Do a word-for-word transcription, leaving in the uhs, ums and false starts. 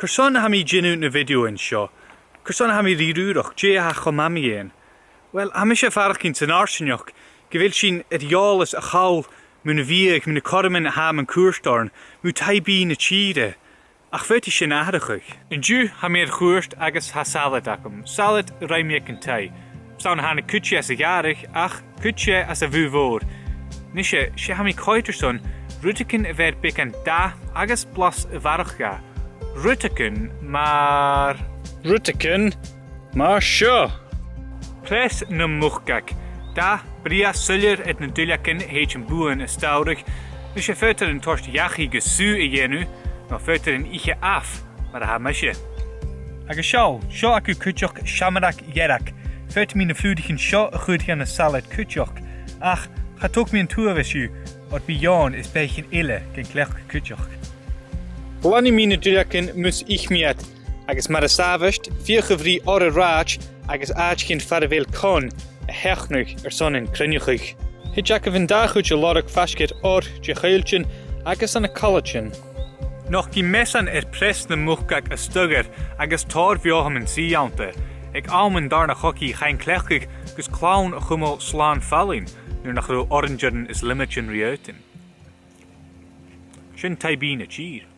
Carson a tha mi a' dèanamh na bhideothan seo? Carson a tha mi ri rùrach? Dè tha cho math mu dheidhinn? Uill, tha mise a' faireachdainn san fharsaingeachd gu bheil sinn air eòlas a chall mun a' bhiadh, mu na cothroman a tha mun cuairt oirnn, mu taigh-bìdh na tìre. Ach faodaidh sin atharrachadh. An-diugh tha mi air chuairt agus tha salad agam. Salad rinn mi aig an taigh. 'S ann a thàinig cuid dheth às a' ghàrradh, ach cuid dheth às a' bhùth mhòr. Nise, 's e tha mi a' coimhead airson rudeigin a bheir beagan dath agus blas a bharrachd dha. Rudeigin mar... Rudeigin mar seo. Preas nam mucag. Dath brèagha soilleir air na duilleagan a thèid am buain as t-samhradh. Nise, faodaidh tu an toirt dhachaigh gu sùgh a dhèanamh, no faodaidh tu an ithe amh, mar a tha mise. Agus seall, seo agaibh cuideachd seamrag dhearg. Faodaidh mi na flùraichean seo a chur dhan an salad cuideachd, ach cha tog mi an t-uabhas dhiubh, oir bidh eòin is beathaichean eile gan cleachdadh cuideachd. Glanadh mi na duilleagan mus ith mi iad, agus mar as àbhaist, feuchaibh ri orra rathaid agus àiteachan far a bheil con a sheachnadh airson an cruinneachaidh. Thèid agaibh an dà chuid a lorg faisg air oir de choilltean agus ann an calaidean. Nochdaidh measan air preas nam mucag as t-fhoghar agus tòrr bheothamain suidhe annta. Aig àm an dàrna chogaidh chaidh an cleachdadh gus clann a chumail slàn fallain nuair nach robh orainsearan is liomaidean ri fhaotainn. Sin taigh-bìdh na tìre.